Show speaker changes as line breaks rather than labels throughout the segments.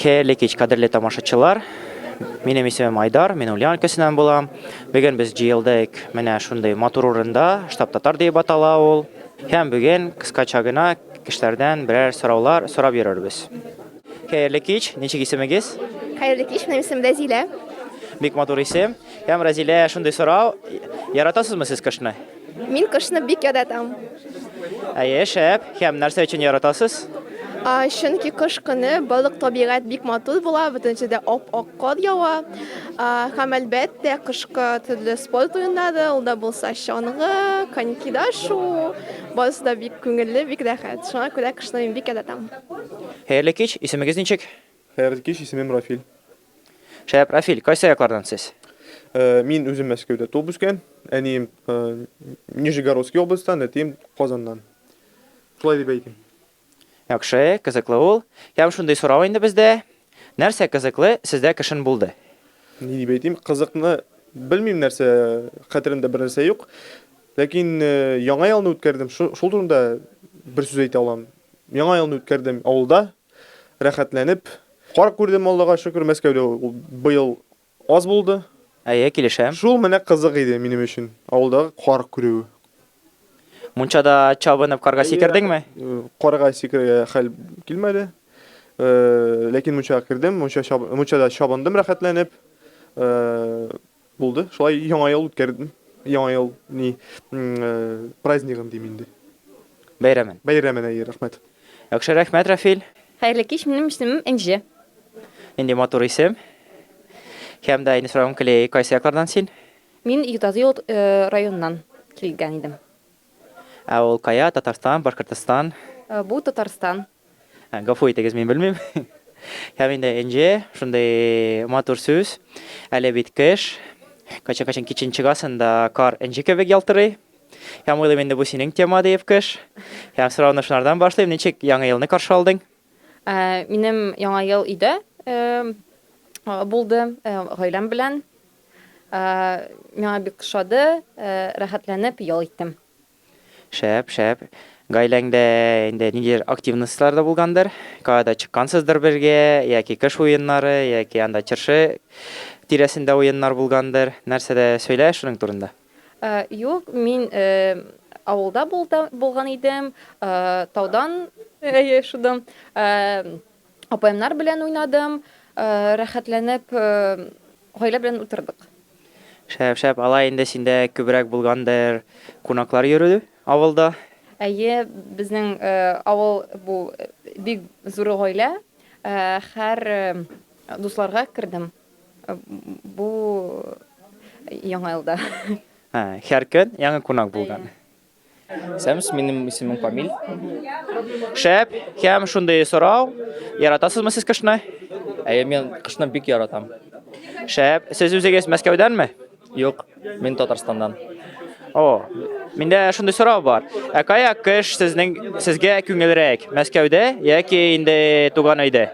Хәерле кич, кадерле тамашачылар. Минем исемем Айдар, мин Ульян өлкәсеннән булам. Бүген без җыелдык менә шундый матур урында, Штаб татар диеп атала ул. Һәм бүген кыскача гына кешеләрдән берәр сораулар сорап йөрербез. Хәерле кич, ничек исемегез?
Хәерле кич, минем исемем Рәзилә.
Бик матур исем. Һәм Рәзилә, шундый сорау, яратасызмы сез кышны?
Мин кышны бик яратам.
Әйе, шәп. Һәм нәрсә өчен яратасыз?
Чөнки кыш көне барлык табигать бик матур була, бөтен җирдә ап-ак кар ява. Һәм әлбәттә, кышкы төрле спорт уеннары, ул да булса чаңгы, конькида шуу, барысы да бик күңелле, бик рәхәт. Шуңа күрә кышны мин бик яратам.
Хәерле кич, исемегез ничек?
Хәерле кич, исемем Рафил.
Шәп, Рафил, кайсы яклардан сез?
Э, мин үзем Мәскәүдә туып үскән. Әнием э, Нижегородский областьтан, әтием Казаннан. Шулай дип әйтим.
Яхшы, кызыклы ул. Һәм шундый сорау инде бездә. Нәрсә кызыклы сездә кышын булды?
Ни дип әйтим, кызыкны белмим нәрсә, хәтеремдә бер нәрсә юк. Ләкин э, Яңа елны үткәрдем, шул турында бер сүз әйтә алам. Яңа елны үткәрдем авылда, рәхәтләнеп. Кар күрдем, Аллага шөкер, Мәскәүдә ул быел аз булды.
Әйе, килешәм.
Шул менә кызык иде минем өчен, авылдагы кар күрү.
Мунчада чабынып карга сикердеңме?
Карга сикерергә хәл килмәде. Ләкин мунчага кердем, мунча мунчада чабындым рәхәтләнеп. Булды. Шулай Яңа ел үткәрдем. Яңа ел ни празднигын дим инде.
Бәйрәмен.
Бәйрәмен, әйе, рәхмәт.
Яхшы, рәхмәт, Рафил.
Хәерле кич, минем исемем Энҗе.
Нинди матур исем. Һәм дә инде сорагым килә, кайсы яклардан син?
Мин Ютазы юл районыннан килгән идем.
Ә ул кая? Татарстан, Башкортостан?
Бу Татарстан.
Гафу итегез, мин белмим. Һәм инде энҗе, шундый матур сүз. Әле бит кыш. Кайчан-кайчан кичен чыгасың да кар энҗе кебек ялтырый. Һәм уйлыйм инде бу синең тема диеп кыш. Һәм сорауны шунардан башлыйм. Ничек Яңа елны каршы алдың?
Минем Яңа ел өйдә булды, гаиләм белән. Миңа бик ошады, рәхәтләнеп ял иттем.
Шәп, шәп. Гаиләңдә инде ниндидер активностьлар да булгандыр. Кая да чыккансыздыр бергә, яки кыш уеннары, яки анда чыршы тирәсендә уеннар булгандыр. Нәрсә дә сөйлә шуның турында.
Юк, мин авылда булган идем, таудан, әйе, шудым. Апаемнар белән уйнадым, рәхәтләнеп гаилә белән утырдык.
Шәп, шәп. Алай инде синдә күбрәк булгандыр кунаклар йөрү авылда?
Әйе, безнең авыл бу бик зур гаилә. Һәр дусларга кердем бу Яңа елда.
Һәр көн яңа кунак булган.
Сәмс, минем исемем Камил.
Шәп, һәм шундый сорау, яратасызмы сез кышны?
Әйе, мин кышны бик яратам.
Шәп, сез үзегез Мәскәүдәнме?
Юк, мин Татарстаннан.
О, миндә шундый сорау бар. Ә кая кыш сезнең сезгә күңелрәк? Мәскәүдә яки инде туган өйдә?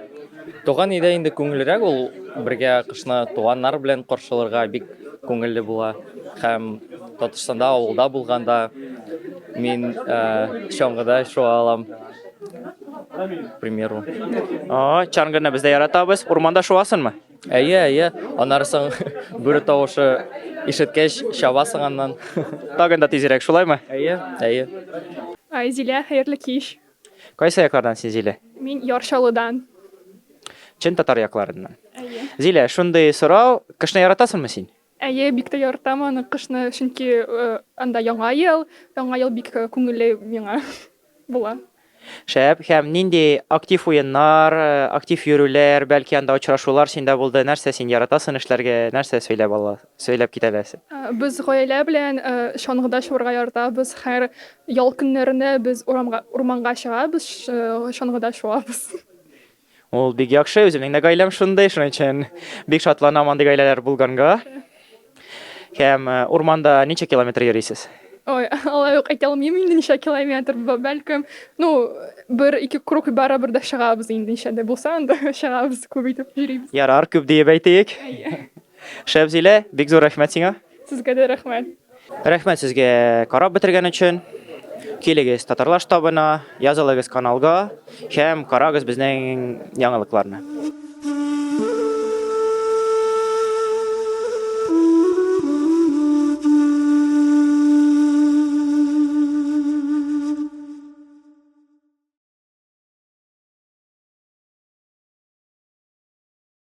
Туган өйдә инде күңелрәк ул, бергә кышны туганнар белән каршыларга бик күңелле була. Һәм Татарстанда авылда булганда мин э, чаңгыда шуа алам. К примеру.
О, чаңгыны без дә яратабыз. Урманда шуасыңмы?
Әйе, әйе. Аннары соң бүре тавышы ишеткәч, чабасың аннан.
Тагын да тизрәк, шулаймы?
Әйе, әйе.
Зилә, хәерле кич.
Кайсы яклардан син, Зилә?
Мин Яр Чаллыдан.
Чын татар якларыннан.
Әйе.
Зилә, шундый сорау, кышны яратасыңмы син?
Әйе, бик тә яратам аны кышны, чөнки анда Яңа ел, Яңа ел бик күңелле миңа була.
Шәп, һәм нинди актив уеннар, актив йөрүләр, бәлки анда очрашулар синдә булды, нәрсә син яратасың эшләргә, нәрсә сөйләп ала, сөйләп китә аласың?
Без гаилә белән чаңгыда шуарга яратабыз, һәр ял көннәренә без урамга, урманга чыгабыз, чаңгыда шуабыз.
Ул бик яхшы, үземнең дә гаиләм шундый, шуның өчен бик шатланам андый гаиләләр булганга. Һәм э, урманда ничә километр йөрисез?
Ой, алай ук әйтә алмыйм инде ничә километр, бәлкем, ну, бер ике круг барыбер дә чыгабыз инде, ничә дә булса анда чыгабыз, күп итеп йөрибез.
Ярар, күп диеп әйтик. Шәп, Зилә, бик зур рәхмәт сиңа.
Сезгә дә рәхмәт.
Рәхмәт сезгә карап бетергән өчен. Килегез Татарлар штабына, язылыгыз каналга һәм карагыз безнең яңалыкларны.